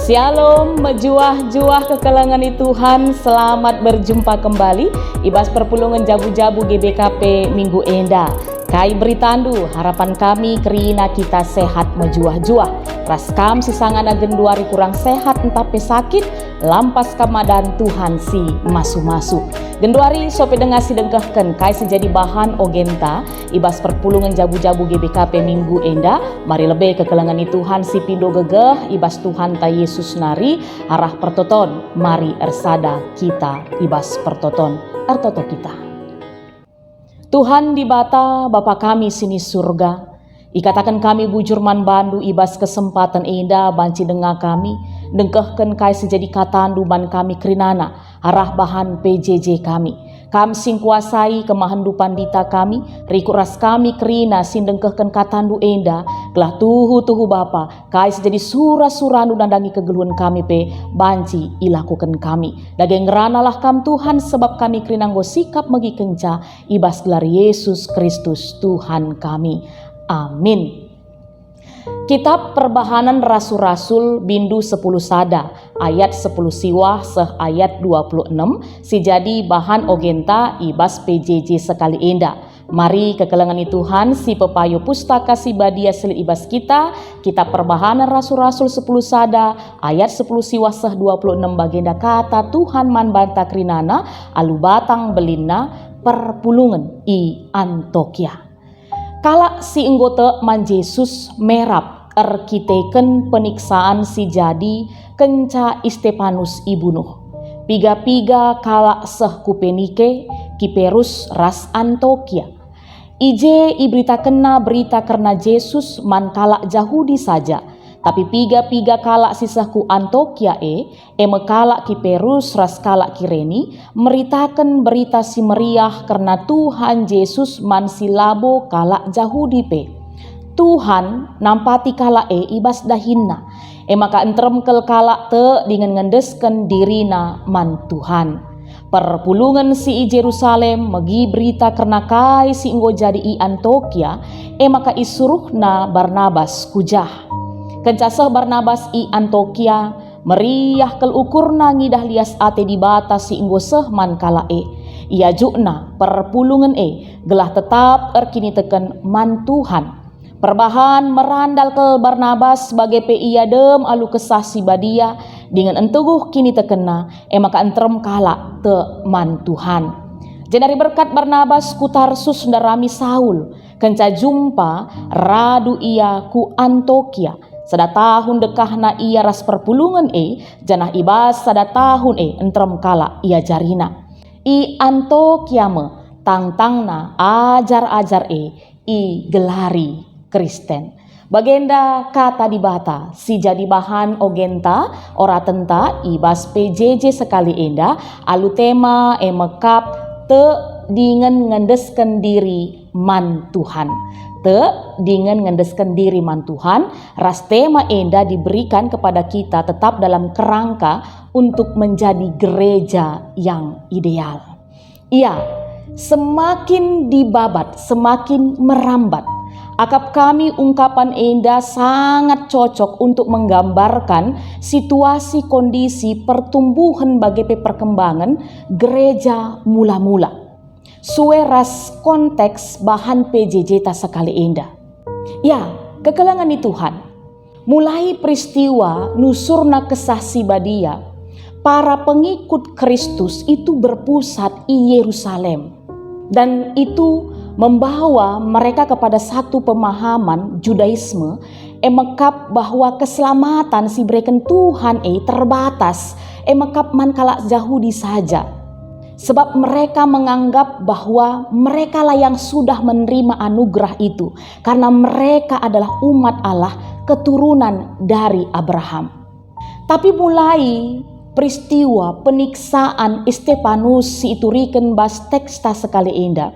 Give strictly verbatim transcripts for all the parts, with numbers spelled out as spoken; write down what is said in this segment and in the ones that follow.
Shalom, mejuah-juah kekelengen i Tuhan, selamat berjumpa kembali i bas perpulungen jabu-jabu G B K P minggu enda. Kai beritandu? Harapan kami kerina kita sehat mejuah-juah. Ras kam si sangana genduari kurang sehat ntah pe sakit, lampas kam madan Tuhan si masu-masu. Genduari sope denga si dengkehken kai si jadi bahan ogenta i bas perpulungen jabu-jabu G B K P minggu enda, mari lebe kekelengen i Tuhan si pindo gegeh i bas Tuhanta Jesus nari arah pertoton. Mari ersada kita i bas pertoton. Ertoto kita. Tuhan Dibata, Bapa kami si ni Surga, ikataken kami bujur man bandu i bas kesempaten enda banci denga kami, dengkehken kai si jadi katandu man kami kerinana, arah bahan P J J kami. Kam si ngkuasai kemahenndu pandita kami, rikut ras kami kerina si ndengkehken katandu enda, gelah tuhu-tuhu Bapa, kai si jadi sura-surandu nandangi kegeluhen kami pe banci ilakoken kami. Dage ngeranalah kam Tuhan, sebab kami kerina enggo sikap megikenca i bas gelar Yesus Kristus Tuhan kami. Amin. Kitab Perbahanen Rasul-Rasul bindu sepuluh sada, ayat sepuluh siwah seh ayat dua puluh enem, si jadi bahan ogenta i bas P J J sekali enda. Mari kekelengen i Tuhan si pepayo Pustaka Si Badia si lit i bas kita, Kitab Perbahanen Rasul-Rasul sepuluh sada, ayat sepuluh siwah seh dua puluh enem bagenda kata Tuhan man banta kerinana alu batang belinna perpulungen i Antiokia. Kalak si enggo tek man Jesus merap erkiteken peniksaan si jadi kenca Istepanus ibunuh. Piga-piga kalak seh ku Penike, Kiperus ras Antiokia. I je iberitakenna berita kerna Jesus man kalak Jahudi saja, tapi piga-piga kalak si seh ku Antiokia e, e me kalak Kiperus ras kalak Kireni, meritaken Berita Si Meriah kerna Tuhan Jesus man si labo kalak Jahudi pe. Tuhan nampati kalak e i bas dahinna, e maka nterem kal kalak tek dingen ngendesken dirina man Tuhan. Perpulungen si i Jerusalem megi berita kerna kai si enggo jadi i Antiokia, e maka isuruhna Barnabas ku jah. Kenca seh Barnabas i Antiokia, meriah kal ukurna ngidah lias ate Dibata si enggo seh man kalak e. Iajukna perpulungen e gelah tetap erkiniteken man Tuhan. Perbahan merandal kal Barnabas bage pe ia dem alu Kesah Si Badia dingen nteguh kinitekenna, e maka nterem kalak tek man Tuhan. Jenari berkat Barnabas ku Tarsus ndarami Saul. Kenca jumpa, radu ia ku Antiokia. Sada tahun dekahna ia ras perpulungen e, janah i bas sada tahun e nterem kalak iajarina. I Antiokia me tangtangna ajar-ajar e igelari Kristen. Bagenda Kata Dibata si jadi bahan ogenta, oratenta i bas P J J sekali enda, alu tema e mekap tek dingen ngendesken diri man Tuhan. Tek dingen ngendesken diri man Tuhan, ras tema enda diberikan kepada kita tetap dalam kerangka untuk menjadi gereja yang ideal. Ya, semakin dibabat, semakin merambat. Akap kami ungkapan enda sangat cocok untuk menggambarkan situasi kondisi pertumbuhan bage pe perkembangan gereja mula-mula. Sue ras konteks bahan P J J ta sekali enda. Ya, kekelengen i Tuhan. Mulai peristiwa nusurna Kesah Si Badia, para pengikut Kristus itu berpusat i Yerusalem. Dan itu membawa mereka kepada satu pemahaman Judaisme, e mekap bahwa keselamatan si ibereken Tuhan e terbatas, e mekap man kalak Jahudi saja. Sebab mereka menganggap bahwa merekalah yang sudah menerima anugerah itu, karena mereka adalah umat Allah, keturunan dari Abraham. Tapi mulai peristiwa peniksaan Istepanus si ituriken bas teks ta sekali enda,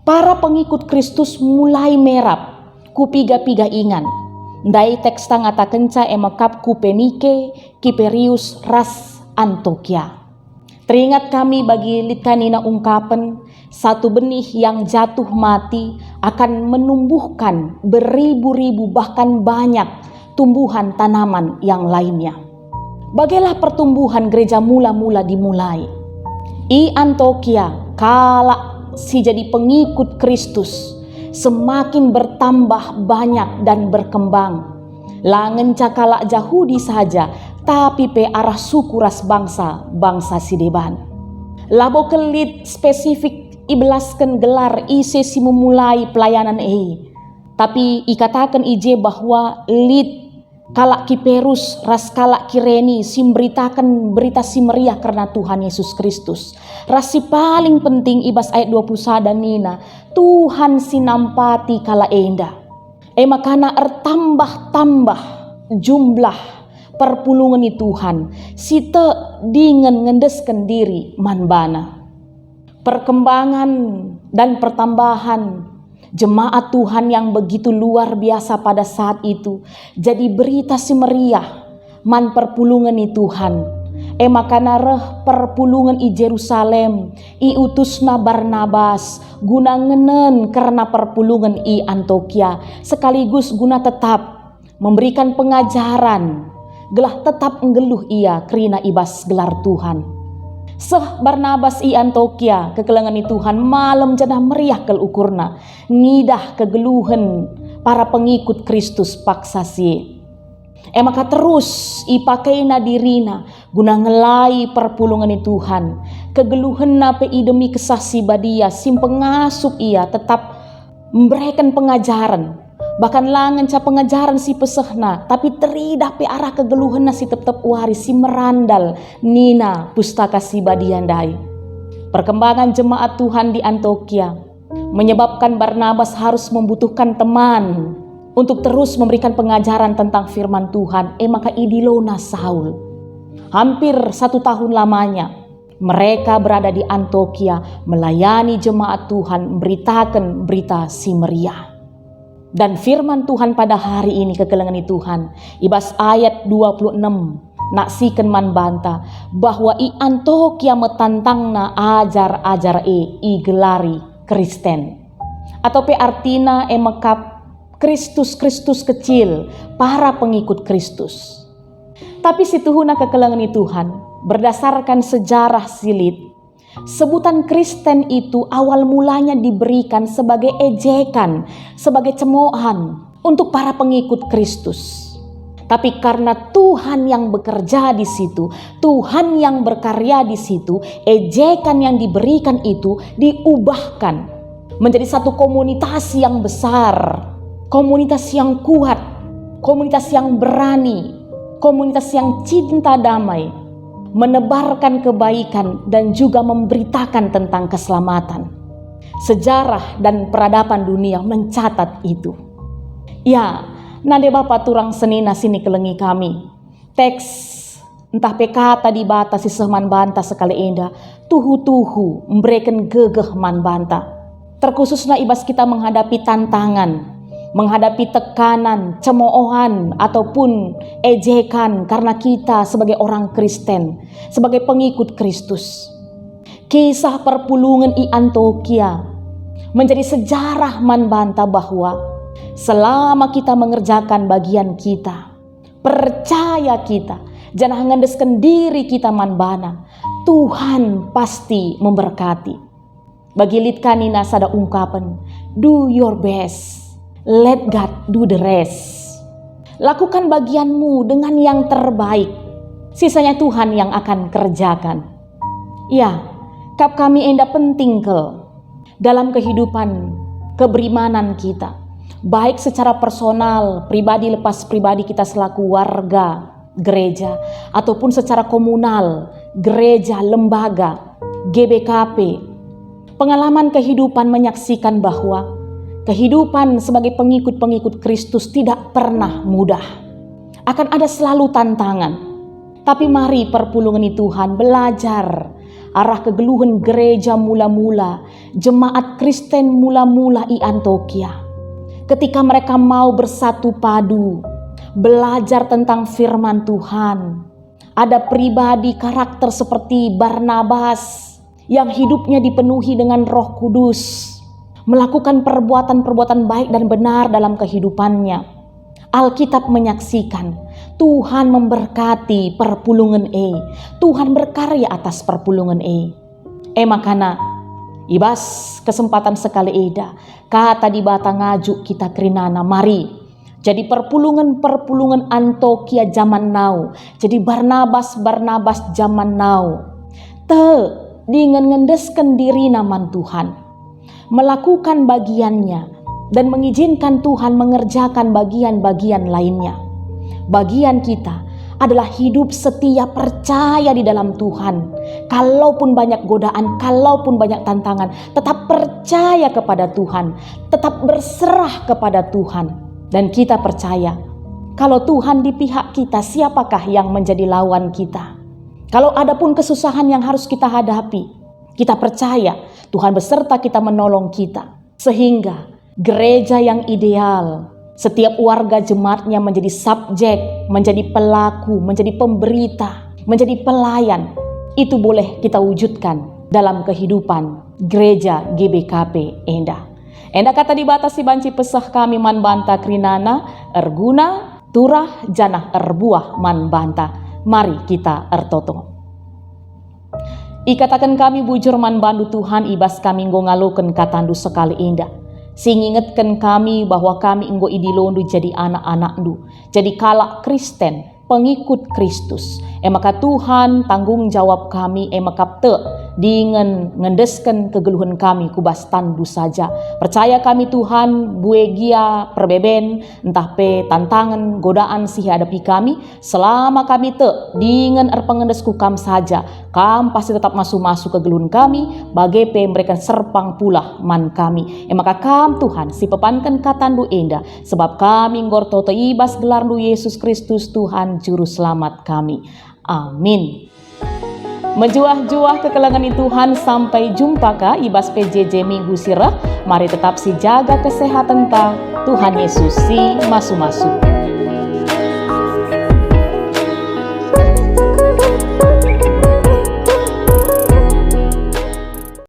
para pengikut Kristus mulai merap ku piga-piga ingan. Ndai teks ta ngatakenca e mekap ku Penike, Kiperius, ras Antiokia. Teringat kami bagi lit kanina ungkapen, satu benih yang jatuh mati akan menumbuhkan beribu-ribu bahkan banyak tumbuhan tanaman yang lainnya. Bagelah pertumbuhan gereja mula-mula dimulai. I Antiokia, kalak si jadi pengikut Kristus semakin bertambah banyak dan berkembang. La ngenca kalak Jahudi saja, tapi pe arah suku ras bangsa-bangsa si deban. Labo kel lit spesifik ibelasken gelar ise si memulai pelayanan e, tapi ikataken i je bahwa lit kalak Kiperus ras kalak Kireni si mberitaken Berita Si Meriah kerna Tuhan Yesus Kristus. Ras si paling penting, i bas ayat dua puluh sada nina, "Tuhan si nampati kalak enda." E makana ertambah-tambah jumlah perpulungen i Tuhan si tek dingen ngendesken diri man baNa. Perkembangan dan pertambahan jemaat Tuhan yang begitu luar biasa pada saat itu jadi Berita Si Meriah man perpulungen i Tuhan. E makana reh perpulungen i Jerusalem, iutusna Barnabas guna ngenen kerna perpulungen i Antiokia, sekaligus guna tetap memberikan pengajaran, gelah tetap nggeluh ia kerina i bas gelar Tuhan. Seh Barnabas i Antiokia, kekelengen i Tuhan malem janah meriah kal ukurna, ngidah kegeluhen para pengikut Kristus paksa si e. E maka terus ipakeina dirina guna ngelai perpulungen i Tuhan. Kegeluhenna pe idemi Kesah Si Badia si mpengasup ia tetap mbereken pengajaren. Bahkan la ngenca pengajaren si pesehna, tapi teridah pe arah kegeluhenna si tep-tep wari si merandal, nina Pustaka Si Badia ndai. Perkembangan jemaat Tuhan di Antiokia menyebabkan Barnabas harus membutuhkan teman untuk terus memberikan pengajaran tentang firman Tuhan, e maka idilona Saul. Hampir satu tahun lamanya, mereka berada di Antiokia melayani jemaat Tuhan, memberitaken Berita Si Meriah. Dan firman Tuhan pada hari ini, kekelengen i Tuhan, i bas ayat dua puluh enam, naksiken man banta bahwa i Antiokia me tantangna ajar-ajar e igelari Kristen. Atau pe artina e mekap Kristus-Kristus kecil, para pengikut Kristus. Tapi situhuna kekelengen i Tuhan, berdasarkan sejarah si lit, sebutan Kristen itu awal mulanya diberikan sebagai ejekan, sebagai cemoohan untuk para pengikut Kristus. Tapi karena Tuhan yang bekerja di situ, Tuhan yang berkarya di situ, ejekan yang diberikan itu diubahkan menjadi satu komunitas yang besar, komunitas yang kuat, komunitas yang berani, komunitas yang cinta damai, menebarkan kebaikan, dan juga memberitakan tentang keselamatan. Sejarah dan peradaban dunia mencatat itu. Ya, nande bapa turang senina si ikelengi kami. Teks ntah pe kata Dibata si seh man banta sekali enda tuhu-tuhu mbereken gegeh man banta. Terkhususna i bas kita menghadapi tantangan, menghadapi tekanan, cemoohan, ataupun ejekan karena kita sebagai orang Kristen, sebagai pengikut Kristus. Kisah perpulungen i Antiokia menjadi sejarah man banta bahwa selama kita mengerjakan bagian kita, percaya kita, janah ngendesken diri kita man baNa, Tuhan pasti memberkati. Bagi lit ka nina sada ungkapen, "Do your best, let God do the rest." Lakukan bagianmu dengan yang terbaik, sisanya Tuhan yang akan kerjakan. Ya, kap kami enda penting kal dalam kehidupan keberimanan kita, baik secara personal, pribadi lepas pribadi kita selaku warga gereja, ataupun secara komunal, gereja, lembaga, G B K P. Pengalaman kehidupan menyaksikan bahwa kehidupan sebagai pengikut-pengikut Kristus tidak pernah mudah. Akan ada selalu tantangan. Tapi mari perpulungen i Tuhan belajar arah kegeluhen gereja mula-mula, jemaat Kristen mula-mula i Antiokia. Ketika mereka mau bersatu padu, belajar tentang firman Tuhan, ada pribadi karakter seperti Barnabas yang hidupnya dipenuhi dengan Roh Kudus, melakukan perbuatan-perbuatan baik dan benar dalam kehidupannya. Alkitab menyaksikan, Tuhan memberkati perpulungen e. Tuhan berkarya atas perpulungen e. E makana, i bas kesempatan sekali eda, Kata Dibata ngajuk kita kerinana, mari jadi perpulungen-perpulungen Antiokia jaman now, jadi Barnabas-Barnabas jaman now. Tek dingen ngendesken dirina man Tuhan, melakukan bagiannya, dan mengizinkan Tuhan mengerjakan bagian-bagian lainnya. Bagian kita adalah hidup setia, percaya di dalam Tuhan. Kalaupun banyak godaan, kalaupun banyak tantangan, tetap percaya kepada Tuhan, tetap berserah kepada Tuhan. Dan kita percaya, kalau Tuhan di pihak kita, siapakah yang menjadi lawan kita? Kalau ada pun kesusahan yang harus kita hadapi, kita percaya Tuhan beserta kita, menolong kita. Sehingga gereja yang ideal, setiap warga jemaatnya menjadi subjek, menjadi pelaku, menjadi pemberita, menjadi pelayan, itu boleh kita wujudkan dalam kehidupan gereja G B K P enda. Enda kata Dibata si banci peseh kami man banta kerinana, erguna, turah, janah erbuah man banta. Mari kita ertoto. Ikataken kami bujur man bandu, Tuhan, i bas kami enggo ngaloken katandu sekali enda, si ngingetken kami bahwa kami enggo idilondu jadi anak-anakndu, jadi kalak Kristen, pengikut Kristus. E maka, Tuhan, tanggung jawab kami, e maka tek dingen ngendesken kegeluhen kami ku bas tandu saja. Percaya kami, Tuhan, bue gia perbeben, ntah pe tantangen, godaan si ihadapi kami, selama kami tek dingen erpengendes ku Kam saja, Kam pasti tetap masu-masu kegeluhen kami, bage pe mereken serpang pulah man kami. E maka Kam, Tuhan, si pepanken katandu enda, sebab kami enggo ertoto i bas gelarndu, Yesus Kristus, Tuhan Juru Selamat kami. Amin. Mejuah-juah kekelengen i Tuhan, sampai jumpa ka i bas P J J minggu si reh. Mari tetap sijaga kesehatenta. Tuhan Yesus si masu-masu.